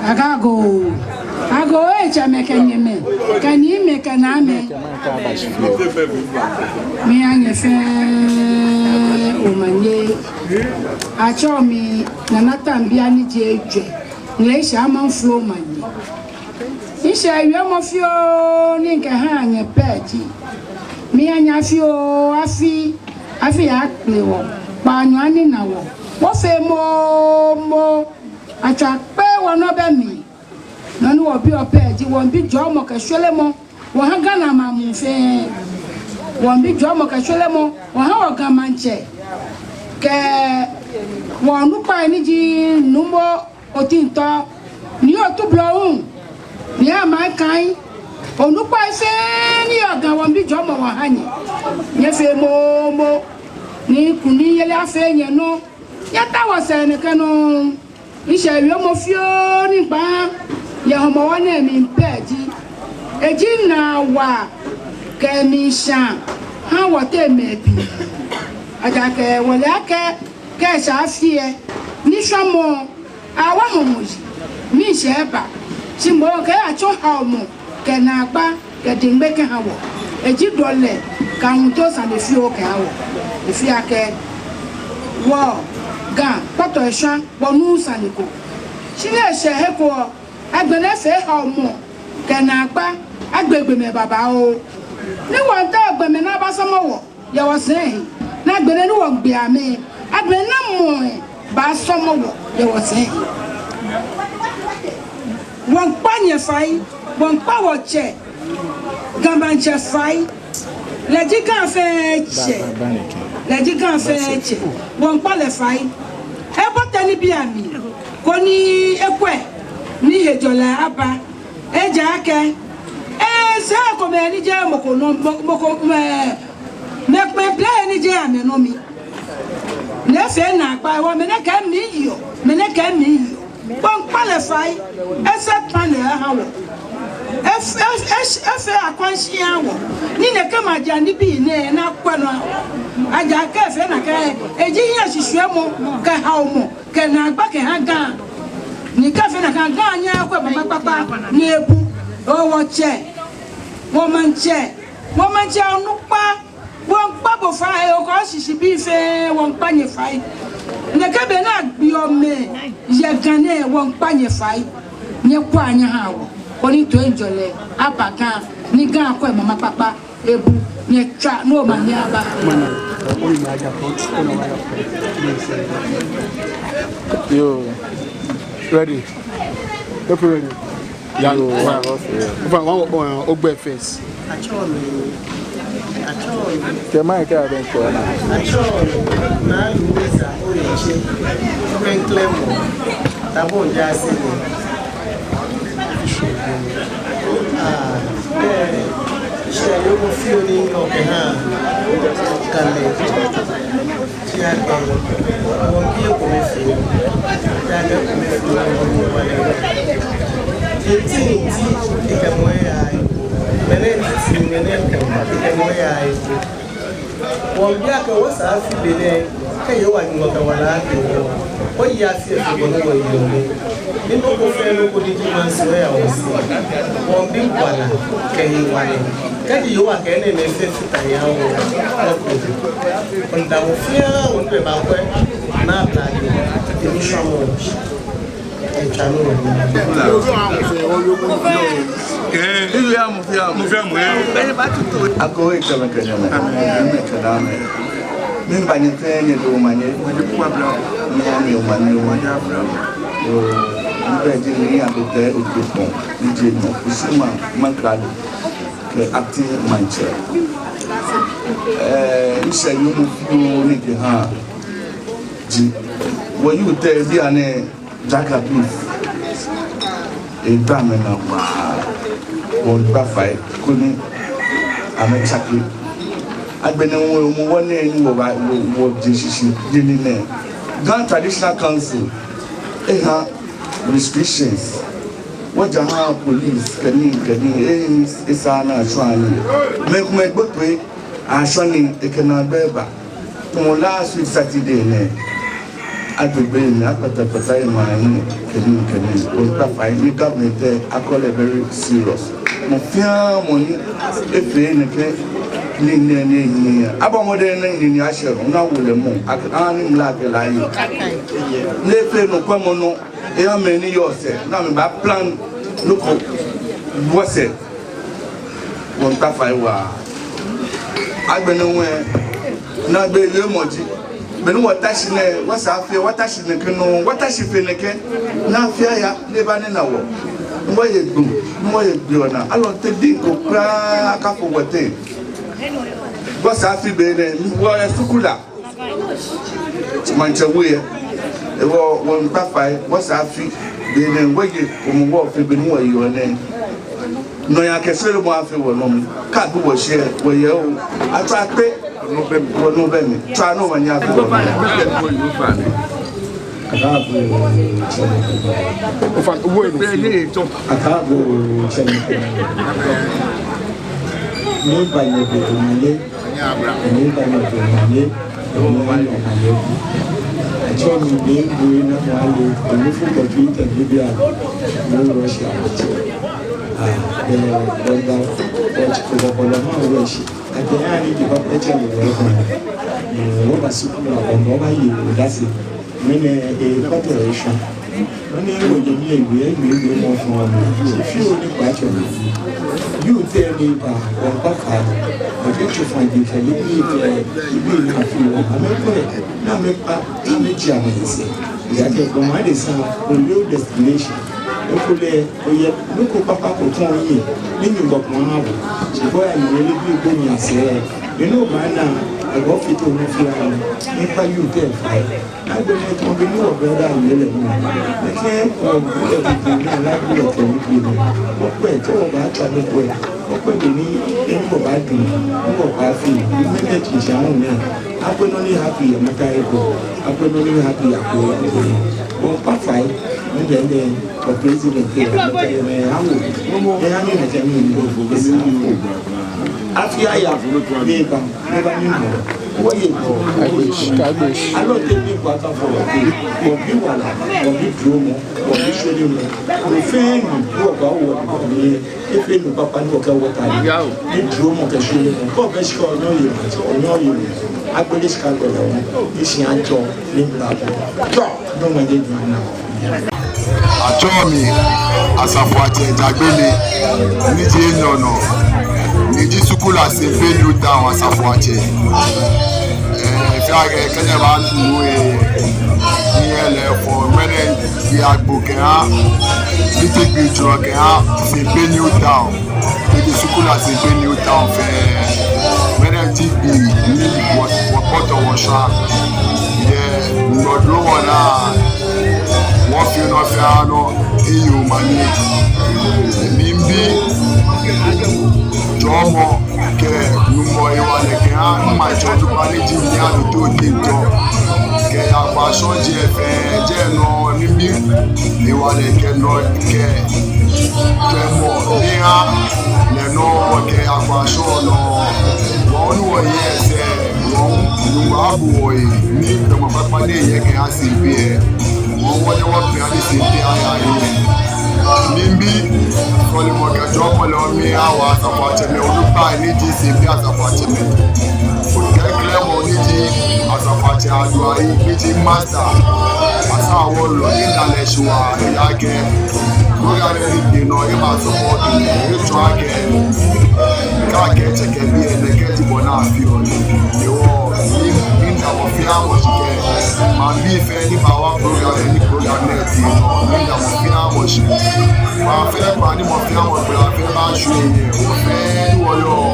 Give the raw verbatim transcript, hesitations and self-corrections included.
Agoo, agoo, etsɛmɛi kɛ nyɛmɛi, kɛ niimɛi kɛ naamɛi. Miiha nyɛ fɛɛ omanye. Atsɛɔ mi Nana Tambia ni ji ejwɛ, Ŋleshi Amanfro Manye. Mishɛɛ wiemɔ fioo ni mikɛhaa nyɛ pɛ ji, miiha nyɛ afi oo afi, afi aya akpele wɔ, kpaanyɔ anina wɔ, wɔfee moomo. Atswa kpee wɔnɔ bɛ mli. Nɔ ni wɔbiɔ pɛ ji wɔmiibi jɔɔmɔ kɛ shwelemɔ wɔha Ghana maŋ muu fɛɛ. Wɔmiibi jɔɔmɔ kɛ shwelemɔ wɔha wɔ Ga Maŋtsɛ kɛ wɔ onukpai ni ji Nuumo Otintɔ, Nii Otu Blɔhu, Nii Amankai, onukpai fɛɛ ni yɔɔ Ga, wɔmiibi jɔɔmɔ wɔha nyɛ. Nyɛfee moomo ni kunimyeli afee nyɛnɔ. Nyɛtao wɔsɛɛ nɛkɛ nɔŋŋ. Mishɛɛ wiemɔ fioo ni mikpaa yɛ Hɔmɔwɔ nɛɛ mli pɛ ji, eji naa wa kɛ mishã ha wɔteŋ mɛi pii. Ejaakɛ wɔle akɛ kɛ esa afi lɛ, nishwamɔ awa Hɔmɔwɔ ji, miishɛɛ eba, shi moŋ kɛ atsɔ haomɔ kɛ naagba kɛ deŋme kɛha wɔ. Eji dɔlɛ kɛ ahuntoo sane fioo kɛha wɔ. Efeɔ akɛ wɔ Ga kpɔtɔɔ eshwã wɔnuuu sane ko. Shi ni eshɛ he ko lɛ, agbɛnɛ efee haomɔ kɛ naagba agbe gbɔmɛi babaoo. Ni wɔmiitao gbɔmɛi ni abasɔmɔ wɔ yɛ wɔsɛɛ he, ni agbɛnɛ ni wɔgbe amɛ, agbɛnɛ namɔ lɛ baasɔmɔ wɔ yɛ wɔsɛɛ he. Wɔmiikpa nyɛ fai, wɔmiikpa wɔtsɛ, Ga Maŋtsɛ fai, lɛ ji Ga fɛɛ tsɛ, lɛ ji Ga fɛɛ tsɛ, wɔmiikpa lɛ fai. Ebote nibii amli, koni ekwɛ ni hejɔlɛ aba. Ejaakɛ, ee, sɛɛ komɛi ni jeee mɔ ko nɔ, mɔ, mɔ ko, mɛi, mɛi kpɛkpɛlɛ ni jeee amɛnɔ mli. Ni efee naagba, wɔ mɛi nɛɛ kɛ mli yɔɔ, mɛi nɛɛ kɛ mli yɔɔ. Wɔmiikpa lɛ fai, esa kpa lɛ aha wɔ. Ef-, ef-, ef-, efee akɔnshi aha wɔ. Ni nɛkɛ maŋ ja nibii nɛɛ nakwɛ nɔ. Ejaakɛ efee nakai, eji hiɛshishwiemɔ kɛ haomɔ kɛ naagba kɛha Ga. Ni kɛ efee nakai, Ga nyɛ ekwɛ mama kpakpa ni ebu. Oo wɔtsɛ, wɔ Maŋtsɛ, wɔ Maŋtsɛ onukpa, wɔmiikpa bo fai, okɛ oshishibii fɛɛ, wɔmiikpa nyɛ fai. Nɛkɛ be ni agbeɔ mɛi yɛ Ga nɛɛ, wɔmiikpa nyɛ fai. Nyɛkwɛa nyɛhaa wɔ, koni toiŋjɔlɛ aba Ga, ni Ga akwɛ mama kpakpa ebu, nyɛtswa ni omanye aba. Yoo. Ready? Hope you ready. Yeah. Yoo, wow. Wow. In fact, one, uh, ogbɛ first. Atsɛɔ mi, atsɛɔ mi. Kɛ mic lɛ abɛŋkɛ onaa. Atsɛɔ mi Naa Luisa Oyeje, klɛŋklɛŋ mɔ, Tabon Jaase nɛ. Ah, eh, mishɛɛ wiemɔ fioo ni mikɛhaa Gamɛi ji akɛ, wɔmiibi ekomefeemɔ, ejaakɛ ekomefeemɔ ni wɔle. Eti ni eti, ekɛ mɔ eyaaa he ko. Mɛnɛ eti, mɛnɛ eti, ekɛ mɔ eyaaa he ko. Wɔmiibi akɛ wɔsɛɛ afi be nɛɛ, kɛ Yehowa Nyɔŋmɔ kɛ wala kɛ wɔ, wɔyi afi lɛ fe bɔ ni wɔyeɔ nɛɛ. Ni nɔ ko fɛɛ nɔ ko ni ji maŋsɛɛ lɛ yaa wɔsɛɛ. Wɔmiibi wala kɛ hewalɛ. Kɛji Yehowa kɛ enɛɛmɛi fɛɛ fata he eha wɔ, wɔkɔ. Wɔmiida mɔ fɛɛ mɔ ni bɛ bakwɛ, ni abla lɛ, emi shwamɔ. Agoo, etsɛmɛi kɛ nyɛmɛi, nyɛmɛi kɛ naamɛi. Miiŋa nyɛ fɛɛ nyɛ dɔmɔ nyɛ. Miiŋa nyɛ omanye, omanye. Yoo, mibɛ ji ni abɛtɛ otu kpɔŋ, ni ji nɔ, Kusum Maŋkralo, kɛ acting maŋtsɛ. Ɛɛ, mishɛɛ wiemɔ fioo ni mikɛhaa ji, wɔ youth lɛ bianɛ, Jaga Beef. Egba amɛnaa waa. Wɔmiigba fai koni amɛtsake. Agbɛnɛ wɔ, wɔ, wɔ nɛɛ ni wɔba, wɔ, wɔje shishi jɛi nɛɛ. Ga Traditional Council eha restrictions. Wɔjaha police kɛ nii, kɛ nii, e, esaaa ni atswa nii. Mɛi komɛi egbo toi, ashwa nii, ekɛ naagba eba. Tamɔ last week Saturday nɛɛ, Agbegbe ni akpɛtɛkpɛtɛ yi ma ni kɛni kɛni. Wɔmiikpa fai ni government lɛ akɔ lɛ very serious. Mɔ fɛɛ mɔ ni efee nɛkɛ nii nɛɛ ni ehiii, abɔ mɔdɛŋ ni nii ni ashɛ nɔ, ni awo lɛ mɔ, aha ni mla kɛ lɛ aye. Ni efee nɔkwɛmɔnɔ, eha mɛi ni yɔɔ sɛɛ, ni amɛba plan nɔ ko wɔsɛɛ. Wɔmiikpa fai waa. Agbɛnɛ hu, naagbee wiemɔ ji, be ni wɔta shi nɛɛ, wɔsɛɛ afi, wɔta shi nɛkɛ nɔŋŋ, wɔta shi fe nɛkɛ, ni afi aya, ni eba nina wɔ. Ni wɔye Gbo, ni wɔye Gbiɛna, alɔnte diŋ ko kwraa akafo wɔteŋ. Wɔsɛɛ afi be nɛɛ, wɔyɛ sukula. Maŋtsɛ We yɛ. Hewɔ wɔmiikpa fai, wɔsɛɛ afi be nɛɛ, wɔye, wɔmɔ wɔfee be ni wɔyeɔ nɛɛ. Nɔyaa kɛ shweremɔ afee wɔnɔ mli. Kɛ abi wɔ shi lɛ, wɔyɛ oo. Atswa akpe. Wɔnɔ bɛ mli. Tswa nɔ wɔnyɛ afee wɔnɔ. Akaabo tsɛmɛi. Ofainɛ, owo enu. Akaabo tsɛmɛi. Ni ba nyɛ be omanye. Ni ba nyɛ be omanye. Ni ba nyɛ omanye. Atsɛɔ mi Bebe Boye Namoale, Olufo Kɔmputa Libya, ni Russia. Ah, eh, bɔnda, eh, bɔbɔlɔ ma wɛ shi. Akɛ ya ni di ba pɛtɛ ni wɛ kɔn. Eh, wɔba sukuu la bɔnda, wɔbaye odase. Mɛni, eh, kpata esha. Mɛni wɔje ni ewie, ewie, ewie mɔ fɔŋ mɔ. Shi fioo ni kpa tsɔ ni. Youth lɛ ni ba, wɔmiikpa fai. Ɔkɛ tsofa di kɛ libi kɛ, libi na fioo. Amɛkɔ lɛ, ni amɛkpa, ni amɛji amɛsɛɛ. Ejaakɛ gbɔmɔ adesa, ole o destination. Ekolɛ, oyɛ, nɔ ko kpakpa ko kɔŋ oye, ni Nyɔŋmɔ kɔŋ aha bo. Shi kɛ oya ni ole bi ko ni asɛɛ. Ni obaana, ebɔ fito nɔ fɛɛ nɔ. Ni kpa youth lɛ fai. Agbɛnɛ kɔn bi ni wɔ brother yɛ lɛ mli. Nɛkɛ kɔn bi lɛ bi ni ala bi lɛ kɔn bi ni. Wɔkpɛ tɛ wɔbaatswa nɔ ko. Wɔkpɛ bi ni ni wɔbaadu, ni wɔbaafee. Ni mɛni tsitsi ahu nɛ. Akwɛ nɔ ni happy yɛ mata eko. Akwɛ nɔ ni happy yɛ ako yɛ ako. Wɔmiikpa fai. Ni bɛ ni wɔ president yɛ mata yɛ mɛ awo. Eha ni mata ni mbo. Afi aya. Ni ba. Neba ni mɔ. Wɔye. Alɔnte ni kɔ akafo wɔteŋ. Wɔbi wala, wɔbi duromɔ, wɔbi shweremɔ. Nɔ fɛɛ nɔ ni wɔbaawo wɔbi. Efee nɔ kpakpa ni wɔkɛ wɔta ni. Ni duromɔ kɛ shweremɔ. Kɛ obɛ shika onyɛ oye, onyɛ oye. Agbele shika gbɛlɛ wɔ. Ni shi atsɔ, ni mla ko. Tsɔ. Atsɛɔ mi Asafoatsɛ Jagbele, ni ji enyɔ nɔ, ni ji sukula Sempe New Town Asafoatsɛ. Eh, fɛɛ akɛ kɛ nyɛbaanu, eh, ni yɛ lɛ fɔ, mɛni ji agbo kɛha, ni ji gbi jurɔ kɛha Sempe New Town. Eji sukula Sempe New Town fɛɛ. Mɛni ji gbi ni wɔ, wɔkpɔtɔ wɔshwa. Yɛ nɔdro wɔna. Wɔfee nɔ fɛɛ nɔ, eyi omanye. Miibi jɔɔmɔ kɛ Nyɔŋmɔ hewalɛ kɛha maŋtsɛ onukpa ni ji Nii Aluto Tintɔ. Kɛ Akwashɔŋ ji efɛɛ jɛ nɔ ni miibi hewalɛ kɛ nɔ kɛ kɛ mɔ ni ha lɛ nɔ kɛ Akwashɔŋ nɔ. Wɔ ni wɔyɛ sɛɛ, wɔ Nyɔŋmɔ abu wɔhe ni gbɔmɔ kpakpa ni yɛ kɛha Sempe. Wɔ wɔnyɛ wɔkpɛ ani Sempe aya he. Miibi fɔlɔmɔ kɛ jɔɔmɔ lɛ miiha wɔ Asafoatsɛmɛi onukpai ni ji Sempe Asafoatsɛmɛi. Kɛ klɛmɔ ni ji Asafoatsɛ Aduayi ni ji master. Asa wɔ lɔ ni da lɛ shi waa eya kɛ. Program ni kpe nɔ ema support ni etsɔɔ akɛ. Kɛ akɛ tsɛ kɛ biɛ nɛkɛ ji bɔ ni afeɔ nii. Hewɔ, mi, miida mɔ fɛɛ mɔ shi kɛ maŋbii fɛɛ ni baawa program ni program nɛɛ tee nɔ. Miida mɔ fɛɛ mɔ shi. Kpaa fɛɛ kpaa ni mɔ fɛɛ mɔ kpaa fɛɛ baashwie yɛ. Wɔ fɛɛ ni wɔyɔɔ.